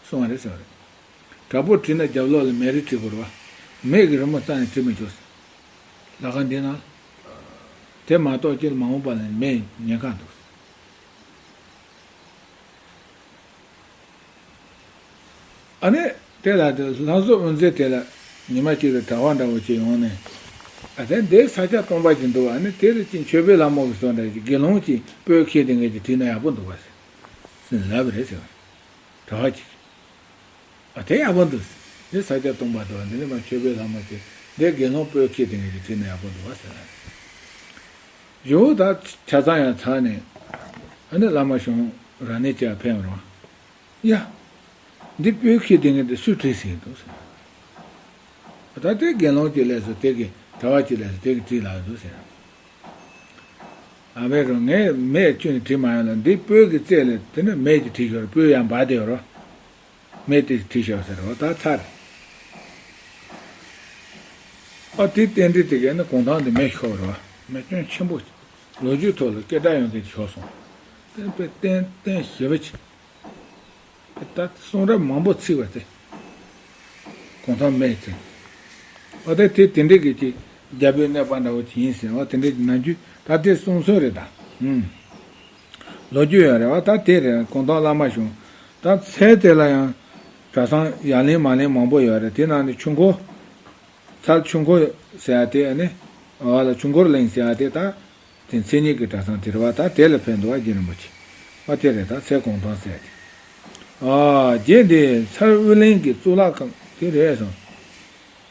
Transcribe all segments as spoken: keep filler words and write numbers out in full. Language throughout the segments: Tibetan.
གསུངས་པ་རེད་ཟེར་བ་རེད། དྲག་པོ་བྲིས་ན་རྒྱབ་ལོགས་ལ་མེ་རི་བྲིས་དགོས་རེད་བ། མེ་གི་རི་མོ་རྩ་ནས་བྲིས་མི་ཆོག་ཟེར། ལྷ་ཁང་འདི་ནང་། དེ་མ་གཏོགས་ཅི་ལ་མ་འོངས་པ་ལ་མེ་ཉེན་ཁ་འདུག་ཟེར། ཨ་ནི། དེ་ལ་དེ་ལྷ་བཟོ་དབུ་མཛད་དེ་ལ་ཉི་མ་གཅིག་ལ་གྲྭ་པ་འདྲ་བོ་ཅིག་ཡོང་ནས། ཨ་དེ་འདི་ས་སྐྱ་སྟོང་པ་ཅིག་འདུག་ཨ་ནི་དེ་ལ་ཅིག་མཆོད་པའི་ལྷ་མོ་གི་བཟོ་འདྲ་ཅིག་དགེ་སློང་གིས་སྤོས་འཁྱེར་དེ་འདྲ་ཅིག་བྲིས་ན་ཡག་པོ་འདུག་པ་ཟེར། ཟེར་ལབ་པ་རེད་ཟེར་བ། གྲྭ་པ་ཅིག་ཨ་དེ་ཡག་པོ་འདུག་འདི་ས་སྐྱ་སྟོང་པ་འདུག་འདི་ནི་མ་མཆོད་པའི་ལྷ་མོ་ཅིག་འདི་དགེ་སློང་སྤོས་འཁྱེར་དེ་འདྲ་ཅིག་བྲིས་ན་ཡག་པོ་འདུག་པ་ཟེར། ཇོ་བོ་ད་ཆ་ཚང་ཡང་ཚར་ནས། ཨ་ནི་བླ་མ་གཞུང་ར་ནས་ཅིག་ཕེབས་རོགས། ཡ། འདི་སྤོས་ཁྱི་དེ་ངས་འདི་སུས་བྲིས་ཟིན་འདུག་ཟེར། ད་ལྟའི་དགེ་སློང་གི་ལས་སུ་དེ་གི་གྲྭ་པ་གི་ལས་སུ་དེ་གི་བྲིས་ལགས་འདུག་ཟེར། ཨ་མེ་རོ་ངས་མེ་བཅུ་ནས་བྲིས་མ་ཡོང་ལ་འདི་སྤོས་ཀྱི་རྩེ་ལས་དེ་ནི་མེ་གི་བྲིས་ཤོར་སྤོས་ཡང་འབར་དེ་ཡོད་རོ། མེ་དེ་བྲིས་ཤོར་ཟེར་རོ་ད་ཚར། ཨ་དེ་རྟེན་འབྲེལ་དེ་གས་ནི་གུང་ཐང་དེ་མེ་ཤོར་རོ། མེ་སྐྱོན་ཆེན་པོ། ལོ་རྒྱུས་ཐོག་ལ་སྐད་གྲགས་ཡོང་མཁན་ཤོར་སོང་། བསྟན་པའི་བསྟན་བསྟན་ཞེ་པོ་ཆེ། ད་གསུང་རབ་མང་པོ་ཚིག་པ་དེ། གུང་ཐང་མེད་ཚེ། ཨ་དེ་དེ་དེ་འདྲའི་གི་ཅིག་རྒྱལ་པོའི་གནས་པ་འདྲ་བོ་ཅིག་ཡིན་ཟེར་བ་དེ་འདྲའི་གི་ནམ་རྒྱུན་ད་དེ་གསུང་སྲོལ་རེད་ད། ཨུམ། ལོ་རྒྱུས་ཡོད་རེད་བ་ད་དེ་རེད་གུང་ཐང་བླ་མ་གཞུང་། ད་ཚལ་དེ་ལ་ཡང་གྲྭ་ཚང་ཡར་ལེན་མར་ལེན་མང་པོ་ཡོད་རེད་དེ་ནང་ནས་ཆུ་འཁོར། ཚལ་ཆུ་འཁོར་ཟེར་ཡ་དེ་ཨ་ནི། འོ་ལ་ཆུ་འཁོར་གླིང་ཟེར་ཡ་དེ་ད། དེ་མཚན་ཉིད་ཀྱི་གྲྭ་ཚང་དེ་རེད་བ་ད་དེ་ལ་ཕེབས་འདུག་བ་རྗེ་རིན་པོ་ཆེ། བ་དེ་རེད་ད་ཚལ་གུང་ཐང་ཟེར་ཡ་དེ། ཨ་རྗེ་འདི་ཚལ་དབུས་གླིང་གི་གཙུག་ལག་ཁང་དེ་རེད་སོང་།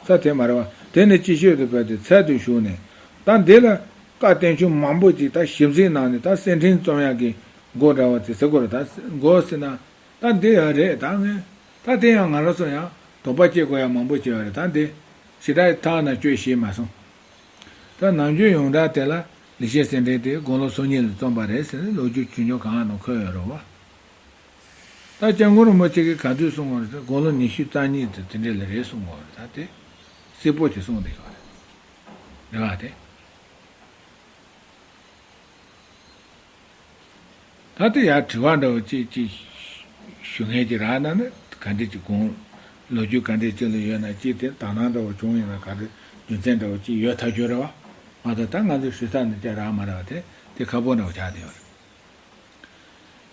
ས་དེ་མ་རེད་བ་དེ་ནི་ཅི་ཤོད་དུ་བབས་ཏེ་ཚལ་དུ་བཞུགས་ནས་ད་འདི་ལ་བཀའ་བསྟན་བཅོས་མང་པོ་ཅིག་ད་ཞིབ་འཚིག་གནང་ནས་ད་གསེར་ཕྲེང་རྩོམ་ཡག་གི་མགོ་འདྲ་བ་དེ་ཟེར་དགོས་རེད་ད་མགོ་ཟེར་ན། ད་འདི་ཡང་རེད་ད་ངས། ད་དེ་ཡང་ང་རང་ཚོ་ཡང་དོགས་པ་སྐྱེ་དགོས་ཡ་མང་པོ་སྐྱེ་བ་རེད་ད་འདི། ཞེ་དྲག་ཐག་ན་གཅོད་ཤེས་མ་སོང་། ད་ནམ་རྒྱུན་ཡོངས་གྲགས་དེ་ལ་ལེགས་བཤད་གསེར་ཕྲེང་དེ་དགུང་ལོ་སོ་གཉིས་ལ་རྩོམ་པ་རེད་ཟེར་ནས་ལོ་རྒྱུས་ཆུང་ཆུང་གང་ནང་འཁོད་ཡོད་རེད་བ། ད་སྐྱབས་མགོན་རིན་པོ་ཆེ་གིས་ག་དུས་གསུངས་པ་རེད་ད་དགུང་ལོ་ཉི་ཤུ་རྩ་གཉིས་དེ་དེ་འདྲས་ལ་རེད་གསུངས་པ་རེད་ད་དེ། གསལ་པོ་ཅིག་གསུངས་བསྡད་ཡོད་རེད། རེད་བ་དེ། ད་ལྟ་ཡར་དྲི་བ་འདྲ་བོ་ཅིག་ཅིག་ཞུ་མཁན་ཅིག་རག་ན་ནི་ག་འདྲ་ཅིག་དགོངས། ལོ་རྒྱུས་ག་འདྲ་ཅིག་ལ་ཡོད་ན་ཅིག་དེ་དག་སྣང་འདྲ་བོ་བྱུང་ཡིན་ན་ག་རེ་རྒྱུ་མཚན་འདྲ་བོ་ཅིག་ཡོད་ཐག་ཆོད་རེད་བ། མ་གཏོགས་ད་ང་ཚོས་ཞུ་ས་ནི་ཅིག་རག་མ་རེད་བ་དེ་དེ་ཁག་པོ་འདྲ་བོ་ཆགས་བསྡད་ཡོད་རེད།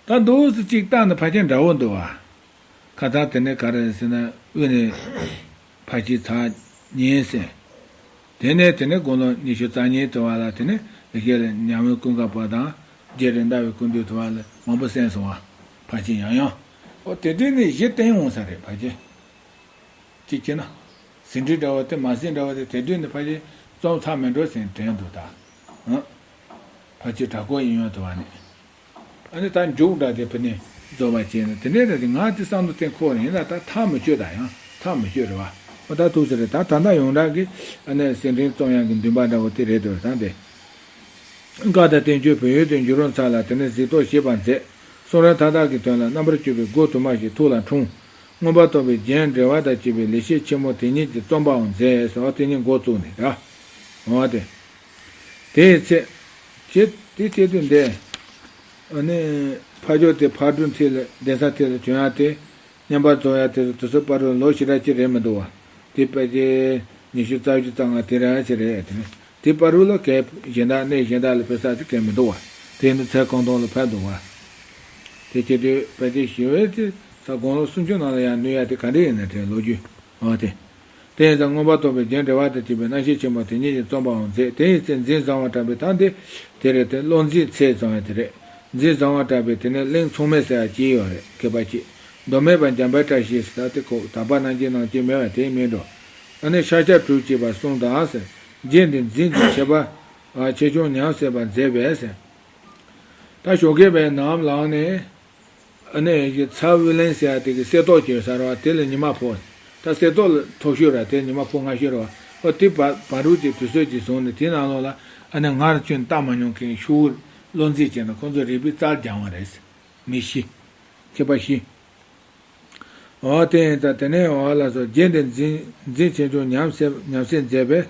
ད་འདུག་སེ་ཅིག་བལྟས་ན་ཕལ་ཆེར་འདྲ་བོ་འདུག་བ། ཁ་སང་དེ་ནས་ག་རེ་ཟེར་ན་དབུས་ནས་ཕར་ཕྱིན་ཚར་ཉིན་ཟེར། དེ་ནས་དེ་ནས་དགུང་ལོ་ཉི་ཤུ་རྩ་གཉིས་དུ་བ་ལ་དེ་ནས་ལེགས་བཤད་ལ་ཉམས་མྱོང་ཀུན་དགའ་བོ་དང་རྗེ་རེད་མདའ་བའི་སྐུ་མདུན་དུ་བ་ལ་མང་པོ་གསན་སོང་བ། ཕར་ཕྱིན་ཡང་ཡང་། ཨོ་དེ་དུས་ནས་གཞི་བརྟན་འོང་ས་རེད་ཕལ་ཆེར། གཅིག་བྱས་ན། ཟིན་བྲིས་འདྲ་བོ་དེ་མ་ཟིན་འདྲ་བོ་དེ་དེ་དུས་ནས་ཕལ་ཆེར་རྩོམ་ཚར་མེད་འགྲོ་ཟིན་དྲན་འདུག་ད། ཨང་། ཕལ་ཆེར་དྲག་པོ་ཡིན་ཡོང་དུ་བ་ནས། ཨ་ནི་ད་མཇུག་འདྲ་དེ་ཕུ་ནས་རྫོགས་པ་བྱས་ནས་དེ་འདྲའི་རེད་དེ་ང་དེ་བསམ་བློ་གཏན་འཁོར་ཡིན་ལ་ད་ཐག་མི་ཆོད་ད་ཡང་ཐག་མི་ཆོད་རེད་བ། ཨོ་ད་ཐུག་ས་རེད་ད་ད་ལྟ་ཡོངས་གྲགས་ཀྱི་ཨ་ནི་གསེར་ཕྲེང་རྩོམ་ཡག་གི་འདུན་པ་འདྲ་བོ་དེ་རེད་འདུག་ད་དེ། བཀའ་དང་བསྟན་བཅོས་བོད་ཡུལ་དུ་འགྱུར་རོ་མཚར་ལ་དེ་ནས་གཟིགས་རྟོག་ཞེས་པ་མཛད། གསུང་རབ་མཐའ་དག་གི་དོན་ལ་རྣམ་པར་དཔྱོད་པའི་སྒོ་དུ་མ་ཞིག་ཐུགས་ལ་འཁྲུངས། མངོན་པར་རྟོགས་པའི་རྒྱན་འགྲེལ་པ་དང་བཅས་པའི་ལེགས་བཤད་ཆེན་མོ་དེ་ཉིད་ཀྱི་རྩོམ་པའང་མཛད་ཟེར་བ་དེ་ཉིད་འགོ་བཙུགས་ནས་ར། འོ་དེ། དེའི་ཚེ། ཅེས་དེ་སྐྱེ་དུས་འདས། ཨ་ནི། ཕ་ཇོ་དེ་ཕག་གྲུ་མཐིལ་ལ་གདན་ས་མཐིལ་ལ་བྱོན་ཡ་དེ། བསྙེན་པར་རྫོགས་ཡ་དེ་དུས་ཚོད་བར་དུ་ལོ་ཞེ་དྲག་ཅིག་རེད་མི་འདུག་བ། དེ་ཕལ་ཆེར་ཉི་ཤུ་རྩ་བཞི་རྩ་ལྔ་དེ་རང་ཞིག་རེད་དེ་ནི། དེ་བར་དུ་ལ་གས་གཞན་དག་གནས་གཞན་དག་ལ་ཕེབས་ས་དེ་གས་མི་འདུག་བ། དེ་ནི་ཚལ་གང་དོང་ལ་ཕེབས་འདུག་བ། དེ་བྱེད་དུས་ཕལ་ཆེར་ཞི་བའི་ཚེ་ས་དགུང་ལོ་སུམ་ཅུ་ནང་ལ་ཡང་གནས་ཡ་དེ་ག་འདྲ་ཡིན་ན་དྲན་ལོ་རྒྱུས་འོ་དེ། དེ་ཡིན་ཙང་མངོན་པར་རྟོགས་པའི་རྒྱན་འགྲེལ་པ་དང་བཅས་པའི་རྣམ་བཤད་ཆེན་མོ་དེ་ཉིད་ཀྱི་རྩོམ་པའང་མཛད། དེ་ཡི་ཚེ་འཛིན་བཟང་བ་གྲགས་པས་ད་འདི་དེ་རེད་དེ་བློ་འཛིན་ཚེ་བཟང་བ་དེ་རེད། འཛིན་བཟང་བ་གྲགས་པས་དེ་ནས་གླིང་མཚུངས་མེད་ཟེར་ཡ་ཅིག་ཡོད་རེད་མཁས་པ་ཅིག་མདོ་སྨད་པ་འཇམ་དཔལ་བཀྲ་ཤིས་ཟེར་ད་དེ་ཁོ་དག་པ་རྣམ་རྒྱལ་ནང་སྐྱེས་མེད་པ་དེ་མིན་འགྲོ། ཨ་ནི་ཤཱཀྱ་གྲུབ་ཅེས་པ་གསུངས་དང་ཟེར། རྗེ་འདི་འཛིན་གྱི་ཆེ་བ། ཆེ་ཆུང་ཉམས་སད་པར་མཛད་པས་ཟེར། ད་ཞོགས་ཀས་པའི་ནམ་ལངས་ནས། ཨ་ནི་ཡི་གེ་ཚ་དབུས་གླིང་ཟེར་ཡ་དེ་གི་གསེར་ཏོག་གྱོན་ས་རེད་བ་དེ་ལ་ཉི་མ་ཕོག་ད་གསེར་ཏོག་ལ་མཐོ་ཤོས་ར་དེ་ཉི་མ་ཕོག་སྔ་ཤོས་རེད་བ། ཨོ་དེ་བ་བ་རུ་གྱི་དུས་ཚོད་ཀྱི་བཟུང་ནས་དེའི་ནང་ལོགས་ལ་ཨ་ནི་སྔར་ཁྱོན་བལྟ་མ་མྱོང་མཁན་ཤུ་བོ་བློ་འཛིན་བྱས་ན་ཁོང་ཚོ་རིག་པའི་རྩལ་སྦྱང་བ་རེད། མི་ཤི། མཁས་པ་ཤི། འོ་དེ་ཡིན་ཙང་དེ་ནས་འོ་ལ་སོགས་རྗེ་འདི་འཛིན་འཛིན་ཆེ་ཆུང་ཉམས་སད་ཉམས་སད་མཛད་པས།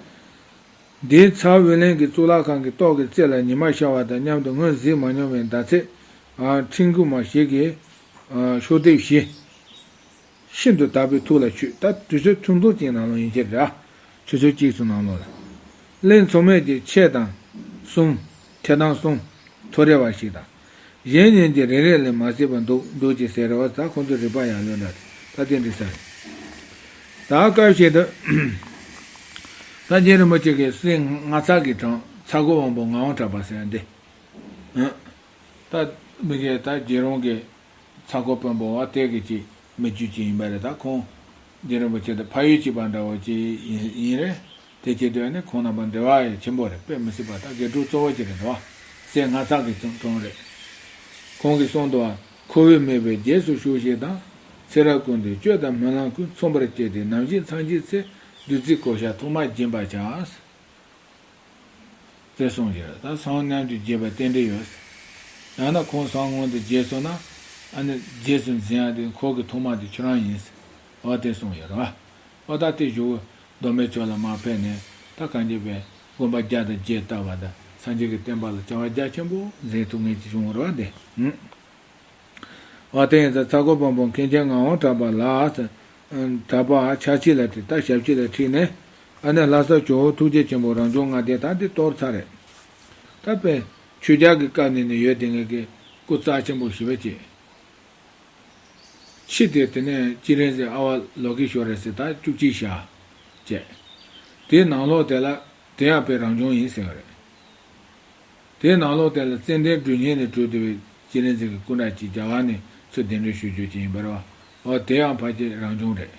འདིའི་ཚ་དབུས་གླིང་གི་གཙུག་ལག་ཁང་གི་ཏོག་གི་རྩེ་ལ་ཉི་མ་ཤར་བ་དང་མཉམ་དུ་སྔོན་གཟིགས་མ་མྱོང་བའི་ཟླ་ཚེས་ཁྲིན་ཀུ་མ་ཞིག་གིས་ཤོག་ལྡེབས་བཞི། ཤིན་ཏུ་དག་པའི་ཐུགས་ལ་ཆུད། ད་དུས་ཚོད་ཐུང་ཐུང་ཅིག་ནང་ལོགས་ཡིན་གྱི་རེད། ཆུ་ཚོད་གཅིག་ཙམ་ནང་ལོགས་ལ། གླིང་ཚང་མས་ཀྱི་ཆེ་དང་གསུམ། ཆེ་དང་གསུམ། ཐོ་རེ་བ་ཞིག་དང་། གཞན་གཉིས་ཀྱིས་རེ་རེ་ལས་མ་སྲིད་པར་འདུག་འདུག་ཅེས་ཟེར་བ་ད་ཁོང་ཚོ་རིག་པ་ཡག་ལོས་འདྲ། ད་དེ་འདྲ་ཟེར། ད་སྐབས་ཤིག་ཏུ། ད་རྗེ་རིན་པོ་ཆེ་གིས་སྲས་ངག་ཚ་གི་གྲངས་ཚ་གོ་དབང་པོ་ངག་དབང་གྲགས་པ་ཟེར་འདི། ཨ། ད་མི་གེ་ད་རྗེ་རང་གི་ཚ་གོ་དཔོན་པོ་བ་དེ་གི་ཅིག་མི་རྒྱུད་ཅིག་ཡིན་པ་རེད། ད་ཁོང་རྗེ་རིན་པོ་ཆེ་དང་ཕ་ཡུལ་གཅིག་པ་འདྲ་བོ་ཅིག་ཡིན་ཡིན་རེད། དེ་བྱེད་དུས་ཨ་ནི་ཁོང་རྣམ་པ་འབྲེལ་བ་ཡང་ཆེན་པོ་རེད། དཔེ་མི་སྲིད་པ་ད་དགེ་ཕྲུག་གཙོ་བོ་ཅིག་རེད་འདུག་བ། སྲས་ངག་ཚ་གི་གཙང་གྲོང་རེད། ཁོང་གིས་གསུངས་འདུག་བ། ཁོ་བོས་སྨྲས་པས། རྗེས་སུ་ཞུ་ཞིག་དང་། ཚེ་རབས་ཀུན་ཏུ་སྤྱོད་དང་སྨོན་ལམ་ཀུན། མཚུངས་པར་བྱས་ཏེ་ནམ་ཞིག་མཚན་གཅིག་ཚེ། བདུད་རྩིའི་གོ་ཆ་ཐོག་མར་སྦྱིན་པར་བྱ། ཟེར་གསུངས་ཡོད། ད་ཟངས་མཉམ་དུ་རྒྱས་པ་རྟེན་འབྲེལ་ཡོད། ཡང་ན་ཁོང་ཟངས་སྔོན་དུ་རྒྱས་སོང་ན། ཨ་ནི་རྗེས་སུ་འཛིན་ཡ་དེ་འཁོར་གྱི་ཐོག་མ་དེ་ཁྱོད་རང་ཡིན། འོ་དེ་གསུངས་ཡོད་རེད་བ། འོ་ད་དེ་བཞུགས་མདོ་སྨད་ཕྱོགས་ལ་མར་ཕེབས་ནས་ད་གང་རྒྱས་པའི་དགོན་པ་བརྒྱ་དང་བརྒྱད་བཏབ་པ་དང་སངས་རྒྱས་ཀྱི་བསྟན་པ་ལ་བྱ་བ་རྒྱ་ཆེན་པོ་མཛད་ཐུབ་མཁན་ཅིག་བྱུང་བ་རེད་བ་དེ། ཨ། འོ་དེ་ཡིན་ཙང་ཚ་གོ་དཔོན་པོ་མཁན་ཆེན་ངག་དབང་གྲགས་པ་ལ། གྲགས་པ་ཕྱག་ཕྱི་ལ་ཁྲིད། ད་ཞབས་ཕྱི་ལ་ཁྲིད་ནས་ཨ་ནི་ལྷ་ས་ཇོ་བོ་ཐུགས་རྗེ་ཆེན་པོ་རང་བྱུང་ལྔ་ལྡན་ད་འདི་གཏོར་ཚར་རེད། ད་དཔེ་ཆོས་རྒྱལ་གྱི་སྐབས་ནས་ནི་ཡོད་དེ་ངེད་ཀྱི་སྐུ་རྩ་ཆེན་པོ་ཞེ་པོ་ཅིག་ཕྱི་དེ་དེ་ནས་སྤྱན་རས་གཟིགས་ཨ་བ་ལོ་ཀེ་ཤྭ་ར་ཟེར་ད་བཅུ་གཅིག་ཞག་བྱས། དེའི་ནང་ལོགས་དེ་ལ་དེ་ཡང་དཔེ་རང་བྱུང་ཡིན་ཟེར་བ་རེད། དེའི་ནང་ལོགས་དེ་ལ་ཙན་དན་སྦྲུལ་སྙན་ནས་གྲོལ་བསྡད་པའི་སྤྱན་རས་གཟིགས་ཀྱི་སྐུ་འདྲ་ཅིག་རྒྱ་གར་ནས་ཚུར་གདན་འདྲེན་ཞུ་རྒྱུ་ཅིག་ཡིན་པ་རེད་བ། འོ་དེ་ཡང་ཕལ་ཆེར་རང་བྱུང་རེད།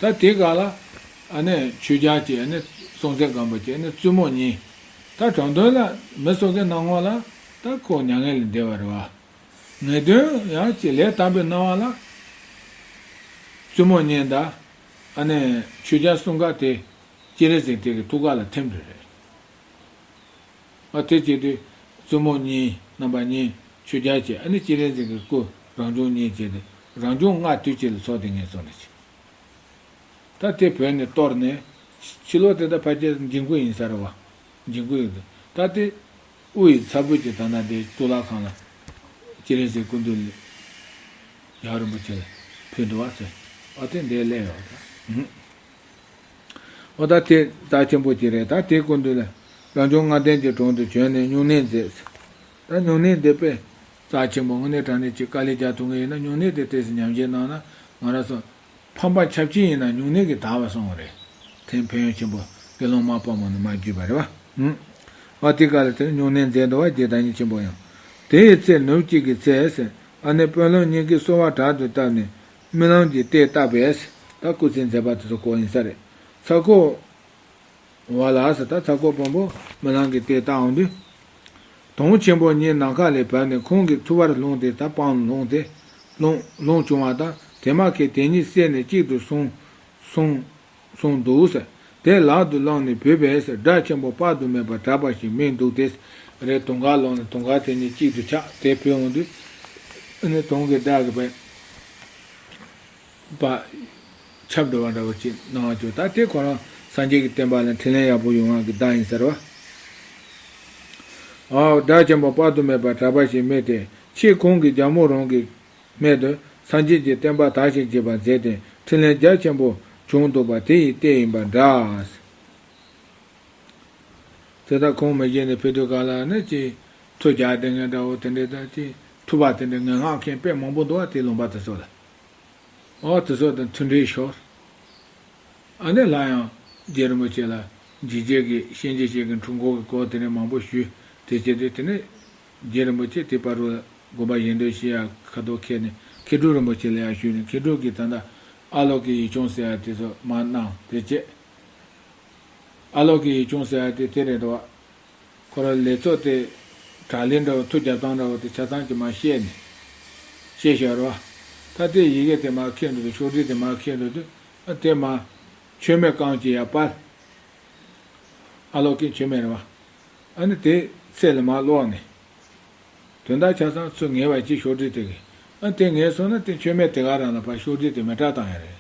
ད་དེ་ག་ལ་ཨ་ནི་ཆོས་རྒྱལ་གྱིས་ཨ་ནི་སྲོང་བཙན་སྒམ་པོ་གྱིས་ཨ་ནི་བཙུན་མོ་གཉིས། ད་དྲང་དོན་ལ་མི་སོ་སོའི་སྣང་ངོ་ལ་ད་ཁོ་མྱ་ངན་ལས་འདས་པ་རེད་བ། ངེས་དོན་ཡང་ཅིག་ལས་དམ་པའི་སྣང་བ་ལ། བཙུན་མོ་གཉིས་དང་ཨ་ནི་ཆོས་རྒྱལ་གསུམ་ཀ་དེ་སྤྱན་རས་གཟིགས་དེ་གི་ཐུགས་ཀ་ལ་ཐིམ་རེ་རེད། ཨ་དེ་བྱེད་དུས་བཙུན་མོ་གཉིས་རྣམ་པ་གཉིས་ཆོས་རྒྱལ་གྱིས་ཨ་ནི་སྤྱན་རས་གཟིགས་ཀྱི་སྐུ་རང་བྱུང་གཉིས་བྱས་ཏེ་རང་བྱུང་ལྔ་དུས་གཅིག་ལ་ཚོགས་དེ་ངས་གསུངས་ནས་ཅི། ད་དེ་བོད་ནས་གཏོར་ནས་ཕྱི་ལོགས་དེ་ད་ཕལ་ཆེར་འཇིམ་སྐུ་ཡིན་ས་རེད་བ། འཇིམ་སྐུ་ཡིན་འདུག་ད་དེ་དབུ་ཡི་ཚ་བུ་གྱི་ད་ལྟ་དེ་གཙུག་ལག་ཁང་ལ་སྤྱན་རས་གཟིགས་སྐུ་མདུན་ལ་རྒྱལ་བ་རིན་པོ་ཆེ་ལ་ཕུལ་འདུག་བ་ཟེར། ཨ་དེ་འདྲའི་སླེབས་ཡོད་ད། འོ་ད་དེ་རྩ་ཆེན་པོ་ཅིག་རེད། ད་དེའི་སྐུ་མདུན་ལ་རང་བྱུང་ལྔ་ལྡན་གྱི་དྲུང་དུ་བྱོན་ནས་སྨྱུང་གནས་མཛད། ད་སྨྱུང་གནས་འདི་དཔེ་རྩ་ཆེན་པོ། དངོས་གནས་དྲང་གནས་ཀྱི་དཀའ་ལས་རྒྱག་ཐུབ་ངེས་ཡིན་ན་སྨྱུང་གནས་དེ་ཏོག་ཙམ་ཉམས་བཞེས་གནང་ན་ང་རང་ཚོ་ཕམ་པ་ཆབས་ཅིག་ཡིན་ན་སྨྱུང་གནས་ཀྱིས་དག་པ་སོང་བ་རེད། དེ་ཕན་ཡོན་ཆེན་པོ་དགེ་སློང་མ་དཔའ་མོ་ནི་མ་བརྒྱུད་པ་རེད་བ། ཨ་དེ་ག་ལ་དེ་སྨྱུང་གནས་མཛད་འདུག་བ། རྗེ་བདག་ཉིད་ཆེན་པོ་ཡང་། དེ་ཡི་ཚེ་ནུབ་གཅིག་གི་ཚེ་ཟེར། ཨ་ནི་དཔོན་སློབ་གཉིས་ཀྱིས་གསོལ་བ་དྲག་ཏུ་བཏབ་ནས་རྨི་ལམ་གྱི་ལྟས་བལྟས་པས། ད་སྐུ་ཚེ་མཛད་པ་དེ་ཚོ་སྐོར་ཡིན་ས་རེད། ཚ་ཁོ་བ་ལ་ཟེར། ད་ཚ་ཁོ་དཔོན་པོ་རྨི་ལམ་གྱི་ལྟས་བལྟ་འོང་དུས། དོམ་ཆེན་པོ་གཉིས་ནམ་མཁའ་ལས་བབས་ནས་ཁོང་གི་ཐུ་བར་ལྷུང་སྟེ། ད་སྤང་ལྷུང་སྟེ་ལྷུང་ལྷུང་བྱུང་བ་དང་དེ་མ་ཁད་དེ་གཉིས་བསྲེས་ནས་གཅིག་ཏུ་སོང་སོང་སོང་འདུག་ཟེར། དེ་ལག་ཏུ་བླངས་ནས་བུས་པས་ཟེར། སྒྲ་ཆེན་པོ་དཔག་ཏུ་མེད་པ་གྲགས་པ་ཞིག་སྨྲས་འདུག་སྟེ། རེད། དོམ་ཁ་ལོང་ནས་དོམ་ཁ་དེ་གཉིས་གཅིག་ཏུ་ཆགས་དེ་བུས་འོང་དུས། ཨ་ནི་དོམ་གྱི་སྒྲ་གི་བས། པ། ཁྱབ་འགྲོ་བ་འདྲ་བོ་ཅིག་སྣང་བ་བྱུང་། ད་དེ་ཁོ་རང་སངས་རྒྱས་ཀྱི་བསྟན་པ་ལ་འཕྲིན་ལས་ཡག་པོ་ཡོང་བ་གི་བརྡ་ཡིན་ཟེར་བ། ཨའོ། སྒྲ་ཆེན་པོ་དཔག་ཏུ་མེད་པ་གྲགས་པ་ཞིག་སྨྲས་ཏེ། ཕྱིས་ཁོང་གིས་རྒྱལ་མོ་རང་གི་སྨད་དུ་སངས་རྒྱས་ཀྱི་བསྟན་པ་དར་ཞིང་རྒྱས་པར་མཛད་དེ་འཕྲིན་ལས་རྒྱ་ཆེན་པོ་བྱུང་འདུག་པ་དེ་ཡི་ལྟས་ཡིན་པ་འདྲ། དེ་ལྟར་ཁོང་མི་རྗེ་ནས་ཕེབས་དུས་ག་ལ་ནི་ཅིག་ཐུགས་རྒྱལ་དེ་ངན་འདྲ་བོ་དེ་འདྲའི་ད་ཅིག་ཐུབ་པ་དེ་འདྲའི་ངན་སྔགས་མཁན་དཔེ་མང་པོ་འདུག་བ། དེ་ལུང་པ་དེ་ཚོ་ལ། ཨོ་དེ་ཚོ་དང་མཐུན་འབྲེལ་ཤོར། ཨ་ནི་སླར་ཡང་རྗེ་རིན་པོ་ཆེ་ལ་འཇིགས་བྱེད་ཀྱི་གཤིན་རྗེ་གཤེད་ཀྱི་འཁྲུལ་འཁོར་གྱི་སྐོར་དེ་འདྲ་མང་པོ་ཞུས། དེ་བྱས་ཏེ་དེ་ནས་རྗེ་རིན་པོ་ཆེ་དེ་བར་དུ་དགོན་པ་གཞན་དུ་ཕྱིན་ཡ་ཁ་ཐོག་ཁེལ་ནས་མཁས་གྲུབ་རིན་པོ་ཆེ་ལ་ཡར་ཞུས་ནས། མཁས་གྲུབ་ཀྱིས་ད་ལྟ་ཨ་ལོ་ཀེ་ཡིག་ཆུང་ཟེར་ཡ་དེ་ཚོ་མར་གནང་། དེ་བྱས། ཨ་ལོ་ཀེ་ཡིག་ཆུང་ཟེར་ཡ་དེ་དེ་རེད་འདུག་བ། ཁོ་རང་ལས་ཚོགས་དེ་དྲག་ལས་འདྲ་བོ་ཐུགས་རྒྱབ་སྟངས་འདྲ་བོ་དེ་ཆ་ཚང་གཅིག་མར་བཤད་ནས་བཤད་བཞག་རེད་བ། ད་དེ་ཡི་གེ་དེ་མར་ཁྱེར་འགྲོ་དུས། ཤོག་དྲིལ་དེ་མར་ཁྱེར་འགྲོ་དུས། ཨ་དེ་མར་མཆོད་མེ་བཀང་བྱས་ཡར་སྤར། ཨ་ལོ་ཀེ་མཆོད་མེ་རེད་བ། ཨ་ནི་དེ་ཚད་ལ་མར་ཀློག་ནས། དོན་དག་ཆ་ཚང་ཚུར་ངེས་པ་ཅིག་ཤོག་དྲིལ་དེ་གི། ཨ་དེ་ངེས་སོང་ན་དེ་མཆོད་མེ་དེ་ག་རང་ལ་ཕར་ཤོག་དྲིལ་དེ་མེ་སྲེག་བཏང་ཡ་རེད།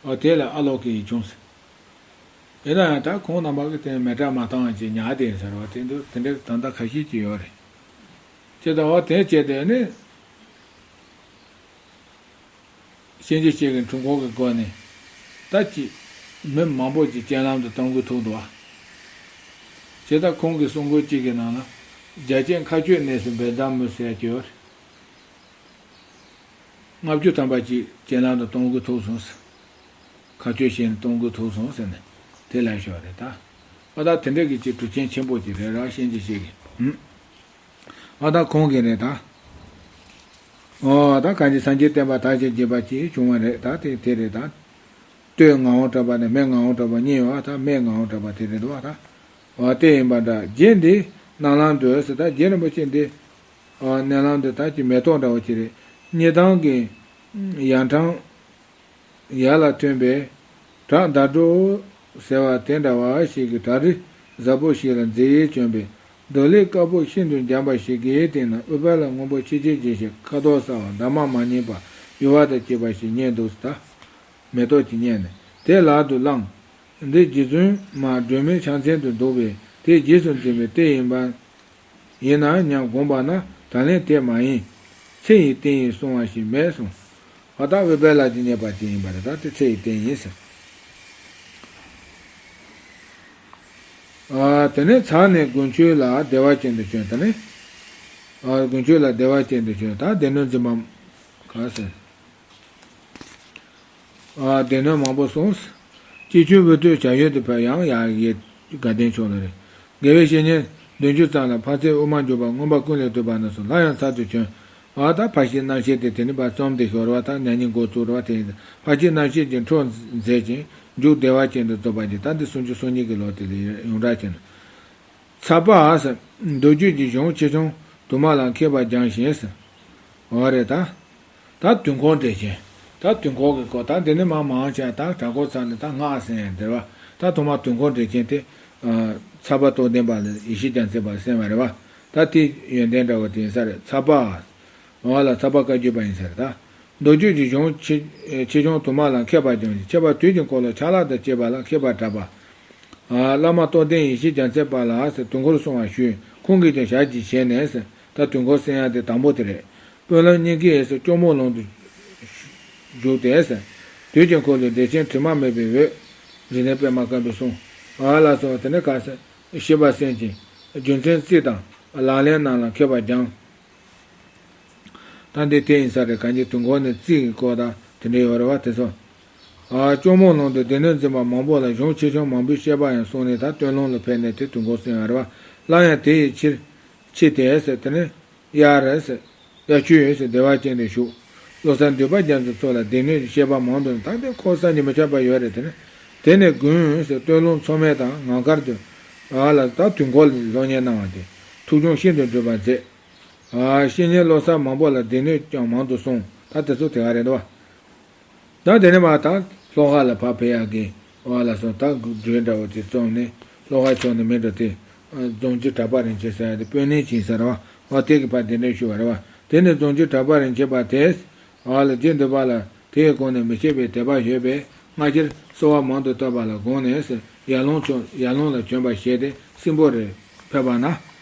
ཨོ་དེ་ལ་ཨ་ལོ་ཀེ་ཡིག་ཆུང་ཟེར། ཡིན་ན་ཡང་ད་ཁོང་རྣམ་པ་གིས་དེ་མེ་སྲེག་མ་བཏང་བ་ཅིག་ཉར་བསྡད་ཡིན་ཟེར་བ་དེ་འདུག་དེ་འདྲའི་ད་ལྟ་ཁ་ཤས་ཅིག་ཡོད་རེད། ཅེས་ད་བ་དེ་བྱས་ཏེ་ནི། གཤིན་རྗེ་གཅིག་གི་འཁྲུངས་སྐར་གྱི་སྒོ་ནས་ད་ཅིག་མི་མང་པོ་ཅིག་སྤྱན་ལམ་དུ་གཏོང་དགོས་ཐུག་འདུག་བ། བྱས་ཙང་ཁོང་གི་གསུང་མགུར་གཅིག་གི་ནང་ལ་རྒྱལ་བསྟན་མཁའ་སྤྱོད་གནས་སུ་འབེལ་ཟླ་མོ་ཟེར་གྱི་ཡོད་རེད། ལྔ་བཅུ་ཐམ་པ་ཅིག་སྤྱན་ལམ་དུ་གཏོང་དགོས་ཐུག་སོང་ཟེར། མཁའ་སྤྱོད་བཞིན་གཏོང་དགོས་ཐུག་སོང་ཟེར་ནས་དེ་ལ་ཞོག་རེད་ད། ཨ་ད་དེ་འདྲ་གི་ཅིག་གྲུབ་ཆེན་ཆེན་པོ་ཅིག་རེད་ར། གཤིན་རྗེ་གཅིག་གི། ཨ་ད་ཁོང་གི་རེད་ད། ཨོ་ད་གང་ཅི་སངས་རྒྱས་བསྟན་པ་དར་ཞིང་རྒྱས་པ་ཅིག་བྱུང་བ་རེད་ད། དེ་དེ་རེད་ད། སྟོད་ངག་དབང་གྲགས་པ་ནས་སྨད་ངག་དབང་གྲགས་པ་གཉིས་ཡོད་ད། སྨད་ངག་དབང་གྲགས་པ་དེ་རེད་འདུག་བ་ད། ཨོ་དེ་ཡིན་པ་འདྲ། རྗེ་འདི་རྣ་ལམ་དུ་ཟེར་ད། རྗེ་རིན་པོ་ཆེ་འདི་ཨོ་རྣ་ལམ་དུ་ད་ཀྱི་མེ་ཏོག་འདྲ་བོ་ཅིག་རེད། སྙེ་ཐང་གི་ཡར་འཕྲང་ཡར་ལ་ཐོན་པའི་བྲག་ཟླ་གྲོགས་ཟེར་བ་དེ་འདྲ་བ་ཞིག་གི་བྲག་རི་གཟར་པོ་ཞིག་ལ་མཛེས་ཡལ་བྱོན་པའི་རྡོ་ལེབ་དཀར་པོ་ཤིན་ཏུ་འཇམ་པ་ཞིག་གི་སྟེང་ན་ཨུཏྤལ་སྔོན་པོ་ཆེ་ཆེ་ཅིག་ཞིག་ཁ་དོག་གསར་བ་འདབ་མ་མ་རྙིང་པ་ཡུ་བ་དང་བཅས་པ་ཞིག་རྙེད་འདུག་ཟེར་ད། མེ་ཏོག་ཅིག་རྙེད་ནས་དེ་ལག་ཏུ་བླངས། འདི་རྗེ་བཙུན་མ་སྒྲོལ་མའི་ཕྱག་མཚན་དུ་འདུག་པས་དེ་རྗེས་སུ་འཛིན་པའི་གཏེར་ཡིན་པ། ཡིན་ན་སྙམ་དགོངས་པ་ན་ད་ལན་དེ་མ་ཡིན། ཚེ་ཡི་རྟེན་ཡིན་གསུང་བ་ཞིག་མེད་གསུངས། ཨ་ད་ཨུཏྤལ་གྱིས་རྙེད་པ་དེ་ཡིན་པ་རེད་ད། དེ་ཚེ་ཡི་རྟེན་ཡིན་ཟེར། ཨ་དེ་ནས་ཚར་ནས་དགུན་ཆོས་ལ་བདེ་བ་ཅན་དུ་བྱོན། དེ་ནས་ཨ་དགུན་ཆོས་ལ་བདེ་བ་ཅན་དུ་བྱོན། ད་སྡེ་སྣོད་འཛིན་པ་ག་ཟེར། ཨ་སྡེ་སྣོད་མང་པོ་གསུངས། སྐྱིད་ཆུའི་དབུས་སྟོད་བྱ་ཡུལ་དུ་ཕེབས་ཡང་ཡ་ཡེ་དགའ་ལྡན་ཕྱོགས་ལ་རེད། དགེ་བའི་བཤེས་གཉེན་བདུན་ཅུ་ཙམ་ལ་ཕ་ཚད་དབུ་མ་འཇུག་པ་མངོན་པ་ཀུན་ལས་བཏུས་པ་རྣམས་སུ་སླར་ཡང་ཚར་དུ་བྱོན། ཨ་ད་ཕ་གཞིས་རྣམ་ཤེས་དེ་དེ་ནི་བར་རྩོམ་དེ་ཞོར་བ་དང་མྱ་ངན་འགོ་བཙུགས་ར་བ་དེ་ཡིན། ཕ་གཞིས་རྣམ་ཤེས་ཀྱི་འཕྲོ་མཛད་ཅིང་མཇུག་བདེ་བ་ཅན་དུ་རྫོགས་པ་ཅིག་ད་འདི་སུམ་ཅུ་སོ་གཉིས་ཀྱི་ལོ་དེ་ལ་ཡོངས་གྲགས་ཅན། ཚ་པ་ཟེར། མདོ་རྒྱུད་ཀྱི་གཞུང་ཆེ་ཆུང་དུ་མ་ལ་མཁས་པར་སྦྱངས་ཤིང་ཟེར། འོ་རེད་ད། ད་དུས་འཁོར་འགྲེལ་ཆེན། ད་དུས་འཁོར་གྱི་སྐོར་ད་འདི་ནི་མ་མང་ཆེ་ད་གྲྭ་སྐོར་ཚང་ནི་ད་སྔགས་ཟེར་ཡང་འདིར་བ། ད་ཐོག་མ་དུས་འཁོར་འགྲེལ་ཆེན་དེ། ཚ་པ་རྟོགས་ལྡན་པ་ལ་ཡེ་ཤེས་རྒྱལ་མཚན་པ་གསན་བ་རེད་བ། ད་དེའི་ཡོན་ཏན་འདྲ་བོ་དེ་ཡིན་ས་རེད། ཚ་པ། འོ་ལ་ཚ་པ་བཀའ་བརྒྱུད་པ་ཡིན་ས་རེད་ད། མདོ་རྒྱུད་ཀྱི་གཞུང་ཆེ་ཆེ་ཆུང་དུ་མ་ལ་མཁས་པར་སྦྱངས་ཤིང་ཁྱད་པར་དུས་ཀྱི་འཁོར་ལོ་ཆ་ལག་དང་བཅས་པ་ལ་མཁས་པར་གྲགས་པ། བླ་མ་རྟོགས་ལྡན་ཡེ་ཤེས་རྒྱལ་མཚན་པ་ལ་ཟེར་དུས་འཁོར་གསུང་བ་ཞུས། ཁོང་གིས་ཀྱང་ཞལ་གྱིས་བཞེས་ནས་ཟེར་ད་དུས་འཁོར་གསན་ཡག་དེ་དང་པོ་དེ་རེད། དཔོན་སློབ་གཉིས་ཀས་ཟེར་སྐྱོར་མོ་ལུང་དུ་བཞུགས་ཏེ་ཟེར། དུས་ཀྱི་འཁོར་ལོའི་འགྲེལ་ཆེན་དྲི་མ་མེད་པའི་འོད། རིག་གནས་པད་མ་དཀར་པོའི་གསུང་། ཨ་ལ་སོགས་དེ་ནས་ག་ཟེར་ཤེས་པ་གསན་ཅིང་རྒྱུ་མཚན་རྩིས་དང་ལག་ལེན་རྣམས་ལ་མཁས་པར་སྦྱངས། ད་འདི་དེ་ཡིན་ས་རེད། གང་ཅི་དུས་འཁོར་ནས་རྩིས་ཀྱི་སྐོར་དང་དེ་འདྲ་ཡོད་རེད་བ་དེ་ཚོ། ཨ་སྐྱོར་མོ་ལུང་དུ་སྡེ་སྣོད་འཛིན་པ་མང་པོ་ལ་གཞུང་ཆེ་ཆུང་མང་པོའི་བཤད་པ་ཡང་གསུངས་ནས་ད་སྟོད་ལུང་ལ་ཕེབས་ནས་དེ་དུས་འཁོར་གསན་ཡོད་རེད་བ། སླར་ཡང་དེ་ཡི་ཕྱིར་ཕྱིར་དེ་ཟེར་དེ་ནས་དབྱར་རེད་ཟེར། དབྱར་ཆོས་ཡོད་ཟེར་བདེ་བ་ཅན་དུ་བཞུགས། བློ་གསར་འདུས་པ་རྒྱ་མཚོ་མཚོ་ལ་སྡེ་སྣོད་ཀྱི་བཤད་པ་མང་དུ་ད་དེ་ཁོ་བསམ་གྱིས་མི་ཁྱབ་པ་ཡོད་རེད་དེ་ནས། དེ་ནས་དགུན་ཟེར་སྟོད་ལུང་མཚོ་སྨད་དང་ངང་དཀར་དུ། ཨ་ལ་ད་དུས་འཁོར་ལ་སློབ་གཉེར་གནང་བ་དེ་ཐུགས་སྦྱོང་ཤིན་ཏུ་འགྲུབ་པར་མཛད། ཨ་བཤེས་གཉེན་བློ་གསར་མང་པོ་ལ་སྡེ་སྣོད་ཀྱང་མང་དུ་གསུངས། ད་དེ་ཚོ་དེ་ག་རེད་འདུག་བ། ད་དེ་ནས་མ་ད་ལྷོ་ཁ་ལ་ཕར་ཕེབས་ཡག་གི་ཨ་ལ་སོང་ད་འགྲུལ་འདྲ་བོ་དེ་བརྩམས་ནས་ལྷོ་ཁ་ཕྱོགས་ནས་མི་འགྲོ་དེ། རྫོང་རྒྱུད་གྲགས་པ་རིན་ཆེན་ཟེར་ཡག་དེ་དཔོན་གནས་ཅིག་ཡིན་ས་རེད་བ། ཨ་དེ་གི་ཕར་གདན་འདྲེན་ཞུས་པ་རེད་བ། དེ་ནས་རྫོང་རྒྱུད་གྲགས་པ་རིན་ཆེན་པ་དེས་ཨ་ལ་རྗེ་འདི་པ་ལ་དེའི་སྒོ་ནས་མི་ཕྱེད་པའི་དད་པ་ཡོད་པས་སྔ་ཕྱིར་གསོལ་བ་མང་དུ་བཏབ་པ་ལ་དགོངས་ནས་ཟེར་ཡར་ལུང་ཕྱོགས་ཡར་ལུང་ལ་བྱོན་པ་ཞེས་ཏེ་སྲིན་པོ་རེ་ཕེབས་པ་ན།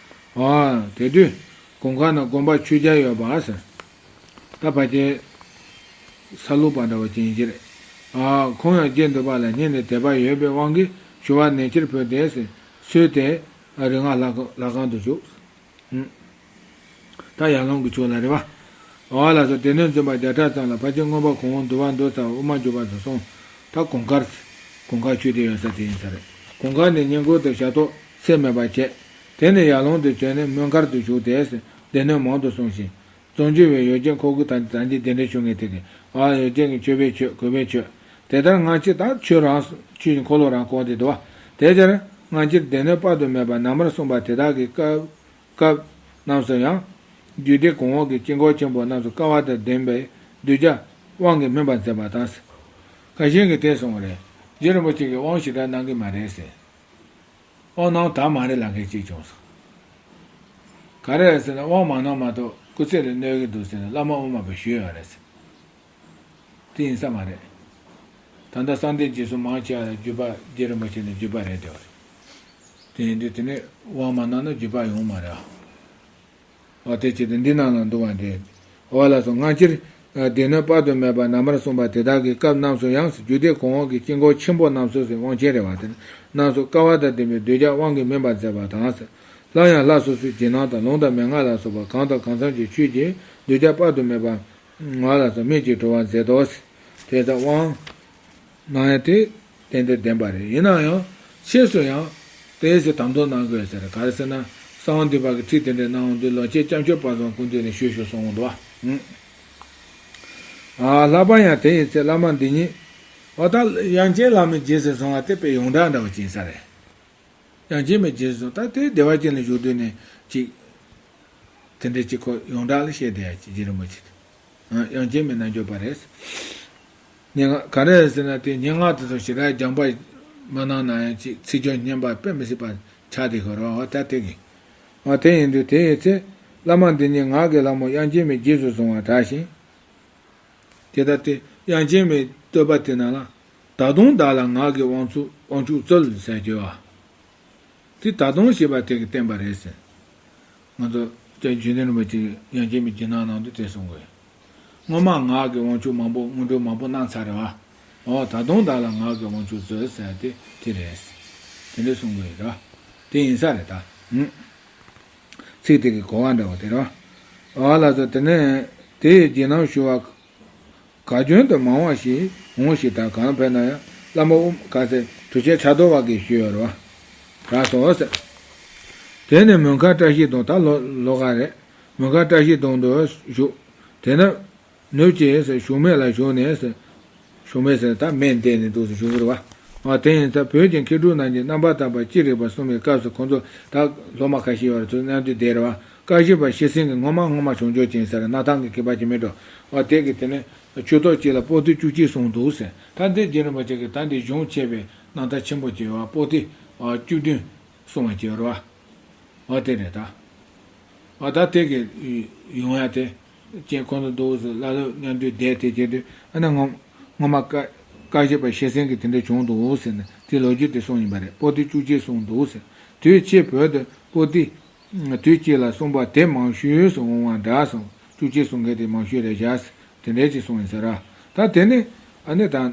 ཨ་དེ་དུས་གུང་དཀར་ན་དགོན་པ་ཆོས་རྒྱལ་ཡོད་པ་ཟེར། ད་ཕལ་ཆེར་ས་ལུག་པ་འདྲ་བོ་ཅན་ཞིག་རེད། ཨ་ཁོང་ཡང་རྗེ་འདི་པ་ལ་སྙིང་ནས་དད་པ་ཡོད་པའི་དབང་གིས་ཞུ་བ་ནན་ཆེར་ཕུལ་ཏེ་ཟེར་གསོལ་ཏེ་རིག་སྔགས་ལྷ་ཁང་དུ་བཞུགས། ད་ཡར་ལུང་གི་ཕྱོགས་ལ་རེད་བ། འོ་ལགས་སོ། སྡེ་སྣོད་འཛིན་པ་བརྒྱ་ཕྲག་ཙམ་ལ་ཕལ་ཆེར་མངོན་པ་གོང་འོག་འདུལ་བ་མདོ་རྩ་བ་དབུ་མ་འཇུག་པ་སོགས་གསུངས། ད་གུང་དཀར། གུང་དཀར་ཆོས་སྡེ་ཡོད་ས་དེ་ཡིན་ས་རེད། གུང་དཀར་ནས་བསྙེན་བཀུར་དང་ཞབས་ཏོག་ཚད་མེད་པ་བྱས། དེ་ནས་ཡར་ལུང་དུ་བྱོན་ནས་མོན་མཁར་དུ་བཞུགས་ཏེ། སྡེ་སྣོད་མང་དུ་གསུངས་ཤིང་། རྫོང་རྒྱུད་པའི་ཡོ་བྱད་མཁོ་དགུ་དང་དང་རྗེས་གདན་འདྲེན་ཞུ་མཁན་དེ་གས་ཨ་ཡོ་བྱད་ཀྱི་མཆོད་པའི་མཆོད་གོས་པའི་མཆོད། དེ་ལྟར་སྔ་ཕྱི་ད་ཆོས་རང་ཆོས་ཀྱི་འཁོར་ལོ་རང་བསྐོར་ཏེ་འདུག་བ། དེ་ཕྱིར་སྔ་ཕྱིར་སྡེ་སྣོད་དཔག་ཏུ་མེད་པ་ནང་པར་གསུངས་པ་དེ་དག་གི་སྐབས། སྐབས་རྣམས་སུ་ཡང་། རྒྱུད་སྡེ་གོང་འོག་གི་དཀྱིལ་འཁོར་ཆེན་པོ་རྣམས་སུ་དཀའ་བ་དང་ལྡན་པའི་གདུལ་བྱ་དབང་གིས་སྨིན་པར་མཛད་པ་དང་། ཁ་ཤས་ཀྱིས་དེ་གསུངས་པ་རེད། རྗེ་རིན་པོ་ཆེ་གིས་དབང་ཞེ་དྲག་གནང་གི་མ་རེད་ཟེར། དབང་གནང་དག་མ་རེད་ལབ་མཁན་གཅིག་བྱུང་སོང་། ག་རེ་རེད་ཟེར་ན་དབང་མ་གནང་མ་གཏོགས་སྐུ་ཚེ་ལ་གནོད་ཀྱི་འདུག་ཟེར་ནས་བླ་མ་དབུ་མ་པས་ཞུས་ཡོད་རེད་ཟེར། དེ་ཡིན་ས་མ་རེད། ད་ལྟ་གསང་བདེ་རྗེས་སུ་མང་ཆེ་བ་ལ་བརྒྱུད་པ་རྗེ་རིན་པོ་ཆེ་ནས་བརྒྱུད་པ་རེད་དེ་བ་རེད། དེ་ཡིན་དུས་དེ་ནས་དབང་མ་གནང་ན་བརྒྱུད་པ་ཡོང་མ་རེད་ཨ། འོ་དེ་བྱས་ཏེ་འདི་ནང་ལ་འདུ་བ་འདི། འོ་ལགས་སོ། སྔ་ཕྱིར་ སྡེ་སྣོད་དཔག་ཏུ་མེད་པ་རྣམ་པར་གསུངས་པ་དེ་དག་གི་སྐབས་རྣམས་སུ་ཡང་རྒྱུད་སྡེ་གོང་འོག་གི་དཀྱིལ་འཁོར་ཆེན་པོ་རྣམས་སུ་དབང་ཆེན་རེ་བ་དེ་རྣམས་སུ་དཀའ་བ་དང་ལྡན་པའི་གདུལ་བྱ་དབང་གིས་སྨིན་པར་མཛད་པ་དང་། སླར་ཡང་ལྷ་སོ་སོའི་རྗེས་གནང་དང་ལུང་དང་མན་ངག་ལ་སོགས་པ་གང་དང་གང་འཚམ་གྱི་ཆོས་ཀྱིས་གདུལ་བྱ་དཔག་ཏུ་མེད་པ་ང་ལ་སོགས་སྨིན་ཅིང་གྲོལ་བར་མཛད་དོ། དེ་ལྟར་དབང་གནང་ཡང་དེ་ཏན་ཏན་བདེན་པ་རེད། ཡིན་ན་ཡང་ཕྱིས་སུ་ཡང་དེའི་ཚེ་དམ་དོན་གནང་དགོས་ཟེར། ག་རེ་ཟེར་ན་གསང་བ་འདུས་པ་གི་ཁྲིད་དེ་འདྲའི་གནང་འོང་དུས་ལོ་ཆེན་སྐྱབས་མཆོག་དཔལ་བཟང་ཀུན་འདུས་ནས་ཞུས་ཞུས་གསུངས་འོང་འདུག་བ། ཨ་ལྷག་པར་ཡང་དེ་ཡི་ཚེ་བླ་མ་འདི་ཉིད་འོ་ད་དབྱངས་ཅན་བླ་མའི་རྗེས་སུ་བཟུང་བ་དེ་དཔེ་ཡོངས་གྲགས་འདྲ་བོ་ཅིག་ཡིན་ས་རེད། དབྱངས་ཅན་མའི་རྗེས་སུ་ད་དེ་བདེ་བ་ཅན་ལ་བཞུགས་དུས་ནས་ཅིག་དེ་འདྲ་ཅིག་ཁོ་ཡོངས་གྲགས་ལ་བཤད་བསྡད་ཡ་ཅིག་རྗེ་རིན་པོ་ཆེ་དེ། ཨ་དབྱངས་ཅན་མའི་རྣལ་འབྱོར་པ་རེད། སྙན་ངག་ག་རེ་ཟེར་ན་དེ་སྙན་ངག་དེ་ཚོ་ཞེ་དྲག་སྦྱངས་པ་མ་གནང་ན་ཡང་ཅིག་ཚིག་སྦྱོར་སྙན་པ་དཔེ་མི་སྲིད་པ་ཆགས་བསྡད་ཁོ་རང་ད་དེ་གི། ཨ་དེ་ཡིན་དུས་དེ་ཡི་ཚེ་བླ་མ་འདི་ཉིད་ངག་གི་ལྷ་མོ་དབྱངས་ཅན་མའི་རྗེས་སུ་བཟུང་བ་དྲག་ཞིང་། དེ་ལྟར་ཏེ་དབྱངས་ཅན་མའི་བསྟོད་པ་དེ་ན་ལ། ད་དུང་བདག་ལ་ངག་གི་དབང་ཕྱུག་དབང་ཕྱུག་སྩོལ་ཟེར་གྱི་བ། དེ་ད་དུང་ཞེས་པ་དེ་གིས་བསྟན་པ་རེད་ཟེར། ང་ཚོ་སྐྱབས་རྗེ་རིན་པོ་ཆེ་དབྱངས་ཅན་མའི་རྗེས་གནང་ནང་དུ་དེ་གསུང་དགོས། སྔོན་མ་ངག་གི་དབང་ཕྱུག་མང་པོ་སྔོན་འགྲོ་མང་པོ་གནང་ཚར་རེད་བ། འོ་ད་དུང་བདག་ལ་ངག་གི་དབང་ཕྱུག་སྩོལ་ཟེར་དེ་དེ་རེད། དེ་འདྲ་གསུང་དགོས་རེད་བ། དེ་ཡིན་ས་རེད་ད། ཚིག་དེ་གི་གོ་བ་འདྲ་བ་དེ་རེད་བ། འོ་ལགས་སོ། དེ་ནས་དེ་ཡི་རྗེས་གནང་ཞུ་བ། ག་བྱོན་དུ་མང་བ་ཞིག་འོང་ཞིག་དང་གང་ཕེབས་ན་ཡང་བླ་མ་དབུ་མ་ག་ཟེར་གྲུབ་ཆེན་ཕྱག་རྡོར་བ་གིས་ཞུས་ཡོད་རེད་བ། རག་སོང་ཟེར། དེ་ནས་མོན་ཁ་བཀྲ་ཤིས་སྡོང་ད་ལོ་ལོ་ག་རེད། མོན་ཁ་བཀྲ་ཤིས་སྡོང་དུ་བཞུགས། དེ་ནས་ནུབ་ཀྱི་ཟེར་བཞུགས་མེད་ལ་བཞུགས་ནས་ཟེར། བཞུགས་མེད་ཟེར་ད་མེ་འདས་ནས་འདུག་ཟེར་བཞུགས་རེད་བ། ཨ་དེ་ཡིན་ཙང་བོད་ཀྱི་མཁས་གྲུབ་རྣམས་ཀྱིས་རྣམ་པར་དག་པ་ཅི་རིགས་པ་གསུངས་པའི་སྐབས་སུ་ཁོང་ཚོ་ད་སློབ་མ་ཁ་ཤས་ཡོད་རེད་ཚོ་མཉམ་དུ་བསྡད་རེད་བ། བཀའ་བཞི་པ་ཤེར་སེང་གི་སྔོན་མ་སྔོན་མ་བྱུང་ཆོག་ཅིང་ཟེར་སྣར་ཐང་གི་མཁས་པ་ཅིག་མེད་འགྲོ། ཨ་དེ་གི་དེ་ནས་ཆོས་ཐོག་གཅིག་ལ་པོ་ཏི་བཅུ་གཅིག་གསུངས་འདུག་ཟེར། ད་འདི་རྗེ་རིན་པོ་ཆེ་གིས་ད་འདི་གཞུང་ཆེ་བའི་རྣམ་ཐར་ཆེན་པོ་ཅིག་ཡོད་བ། པོ་ཏི་བཅུ་བདུན་གསུངས་པ་ཅིག་ཡོད་རེད་བ། འོ་དེ་རེད་ད། འོ་ད་དེ་གི་ཡོང་ཡ་དེ། ཅན་ཁོང་ཚོ་འདུག་ཟེར་བླ་སློབ་མཉམ་དུ་བསྡད་དེ་བྱས་དུས་ཨ་ནི་ངོ་ངོ་མ་བཀའ་བཀའ་བཞི་པ་ཤེར་སེང་གི་དེ་འདྲ་བྱུང་འདུག་ཟེར་ནས་དེ་ལོ་རྒྱུས་དེ་གསུངས་ཡིན་པ་རེད། པོ་ཏི་བཅུ་གཅིག་གསུངས་འདུག་ཟེར། དུས་ཕྱིས་བོད་དུ་པོ་ཏི་དུས་གཅིག་ལ་གསུངས་པ་དེ་མང་ཤོས་སུ་འོང་བ་འདྲ་གསུངས། བཅུ་གཅིག་གསུང་མཁན་དེ་མང་ཤོས་རེད་བཞག་ཟེར་དེ་འདྲ་ཅིག་གསུངས་ཡིན་ཟེར་ར། ད་དེ་ནི་ཨ་ནི་ད།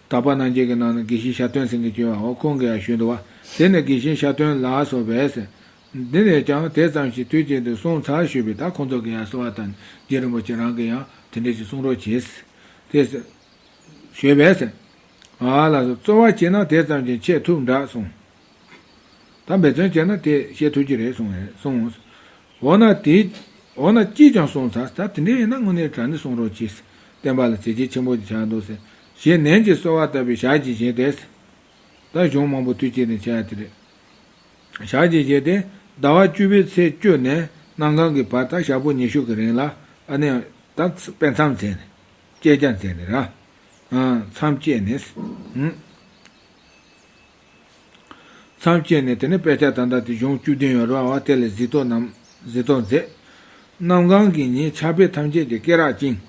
དག་པ་རྣམ་འབྱེད་ཀྱི་ནང་ན་དགེ་བཤེས་ཤར་སྟོན་ཟེར་མཁན་ཅིག་ཡོད་པ། འོ་ཁོང་གིས་ཡང་ཞུས་འདུག་བ། དེ་ནི་དགེ་བཤེས་ཤར་སྟོན་ལ་སོགས་པས་ཟེར། འདི་ནས་ཀྱང་དེ་ཙམ་ཞིག་དུས་གཅིག་ཏུ་གསུངས་ཚར་ཞུས་པས་ད་ཁོང་ཚོ་གིས་ཡང་གསོལ་བ་བཏབ་ནས་རྗེ་རིན་པོ་ཆེ་རང་གིས་ཡང་དེ་འདྲ་ཞིག་གསུང་རོགས་གྱིས། དེ་ཟེར། ཞུས་པས་ཟེར། ཨ་ལགས་སོ། རྩོལ་བ་བྱས་ན་དེ་ཙམ་གྱིས་འཆད་ཐུབ་འདྲ་གསུངས། ད་འབད་བརྩོན་བྱས་ན་དེ་བཤད་ཐུབ་ཀྱི་རེད་གསུངས་རེད་གསུངས། འོ་ན་དེ། འོ་ན་ཅིས་ཀྱང་གསུངས་ཚར། ད་དེ་འདྲ་ཡིན་ན་དངོས་གནས་དྲང་གནས་གསུང་རོགས་གྱིས། བསྟན་པ་ལ་བྱས་རྗེས་ཆེན་པོ་ཅིག་ཆགས་འདུག་ཟེར། ཞེས་ནན་གྱིས་གསོལ་བ་བཏབ་པའི་ཞག་གཅིག་བཞིན་ཏེ། ད་གཞུང་མང་པོ་དུས་གཅིག་ནས་བྱས་ཡ་དེ་རེད། ཞག་གཅིག་བཞིན་ཏེ་ཟླ་བ་བཅུ་པའི་ཚེས་བཅུ་ནས་གནམ་གང་གི་བར་ད་ཞག་པོ་ཉི་ཤུ་གི་རིང་ལ་ཨ་ནི་ད་དཔེ་མཚམས་བྱས་ནས་བཅད་རྒྱ་མཛད་ནས་ར། མཚམས་བཅད་ནས། མཚམས་བཅད་ནས་དེ་ནས་དཔེ་ཆ་ད་ལྟ་དེ་གཞུང་བཅུ་བདུན་ཡོད་རེད་བ། དེ་ལ་གཟིགས་རྟོག་རྣམས་གཟིགས་རྟོག་མཛད། གནམ་གང་གི་ཉིན་ཕྱག་དཔེ་ཐམས་ཅད་ཀྱི་སྐེ་རགས་བཅིངས།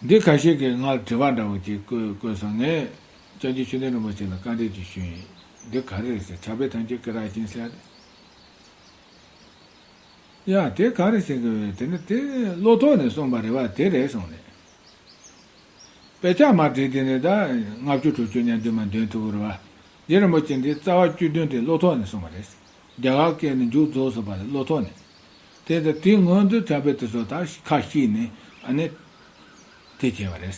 འདི་ཁ་ཤས་ཀྱིས་ང་ལ་དྲི་བ་འདྲ་བོ་ཅིག་བཀོད་བཀོད་སོང་། ངས་སྐྱབས་རྗེ་ཆོས་ལྡན་རིན་པོ་ཆེ་ལ་བཀའ་འདྲི་ཅིག་ཞུས་ཡིན། འདི་ག་རེ་རེད་ཟེར། ཕྱག་དཔེ་ཐམས་ཅད་སྐེ་རགས་བཅིངས་ཟེར་ཡ་དེ། ཡ་དེ་ག་རེ་ཟེར་གི་ཡོད། དེ་ནི་དེ་བློ་ཐོག་ནས་གསུངས་པ་རེད་བ། དེ་རེད་གསུངས་ནས། དཔེ་ཆ་མར་བྲིས་དེ་ནས་ད་ལྔ་བཅུ་དྲུག་ཅུ་མཉམ་དུ་མར་འདོན་ཐུབ་ཀྱི་རེད་བ། རྗེ་རིན་པོ་ཆེ་འདི་རྩ་བ་བཅུ་བདུན་དེ་བློ་ཐོག་ནས་གསུངས་པ་རེད། རྒྱ་གར་སྐད་ནས་མཇུག་རྫོགས་སོང་བ་རེད། བློ་ཐོག་ནས། དེ་ལྟར་དེའི་སྔོན་དུ་ཕྱག་དཔེ་དེ་ཚོ་ད་ཁ་ཤེས་ནས་ཨ་ནི་དེ་བྱས་པ་རེད།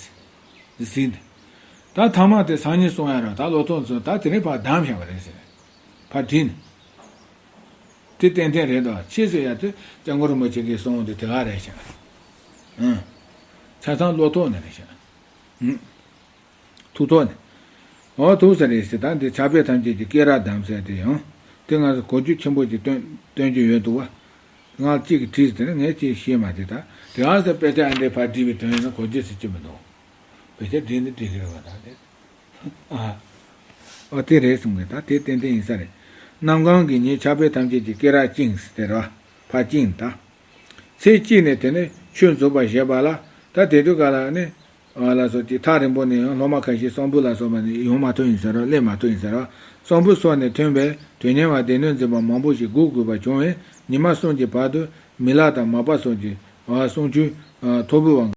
ཟིན། ད་ཐ་མ་དེ་སང་ཉིན་གསུང་ཡ་རེད། ད་བློ་ཐོག་ཚོ་ད་དེ་རིང་ཕར་བསྡམས་བཞག་པ་རེད་ཟེར། ཕར་བྲིས་ནས། དེ་ཏན་ཏན་རེད་དོ། ཕྱིས་སུ་ཡ་དེ་སྐྱབས་མགོན་རིན་པོ་ཆེ་གིས་གསུངས་དེ་དེ་ག་རེད་ཤག་ཨང་། ཆ་ཚང་བློ་ཐོག་ནས་རེད་ཤག་ཨང་། ཐུགས་ཐོག་ནས། འོ་ཐུགས་ས་རེད་ཟེར། ད་འདི་ཕྱག་དཔེ་ཐམས་ཅད་ཀྱི་སྐེ་རགས་བསྡམས་ཟེར་དེ་ཡང་དེ་ང་ཚོ་གོ་རྒྱུ་ཆེན་པོ་ཅིག་སྟོན་སྟོན་རྒྱུ་ཡོད་འདུག་བ། ང་གཅིག་གིས་བྲིས་ཟེར་ནས་ངས་ཅིག་ཤེས་མ་དེ་ད་དེ་ག་ཟེར། དཔེ་ཆ་འདི་ཕར་བྲིས་པའི་དོན་ཡིན་ན་གོ་རྒྱུ་ཟེར་གྱི་མི་འདུག་དཔེ་ཆ་བྲིས་ནི་བྲིས་ཀྱི་རེད་བ་ད་དེ། ཨ། ཨོ་དེ་རེད་གསུང་གི། ད་དེ་ཏན་ཏན་ཡིན་ས་རེད། གནམ་གང་གི་ཉིན་ཕྱག་དཔེ་ཐམས་ཅད་ཀྱི་སྐེ་རགས་བཅིངས་ཟེར་བ། ཕར་བཅིངས་ད། ཚེས་གཅིག་ནས་དེ་ནས་ཆོས་མཛད་པར་བཞེད་པ་ལ་ད་དེ་དུས་ག་ལ་ནི། ཨ་ལ་སོགས་ཀྱི་ཐག་རིང་པོ་ནས་ཡང་སློབ་མ་ཁ་ཤས་གསང་ཕུ་ལ་སོགས་པ་ནས་ཡོང་མ་ཐུབ་ཡིན་ཟེར་རོ། སླེབས་མ་ཐུབ་ཡིན་ཟེར་རོ། གསང་ཕུ་སོགས་ནས་ཐོན་པའི་དོན་གཉེར་བ་སྡེ་སྣོད་འཛིན་པ་མང་པོ་ཞིག་སྒུག་དགོས་པ་བྱུང་བས་ཉི་མ་གསུམ་གྱི་བར་དུ་མི་ལ་དང་མ་པ་སོགས་ཀྱི་གསུང་ཆོས་ ཐོར་བུའི་དབང་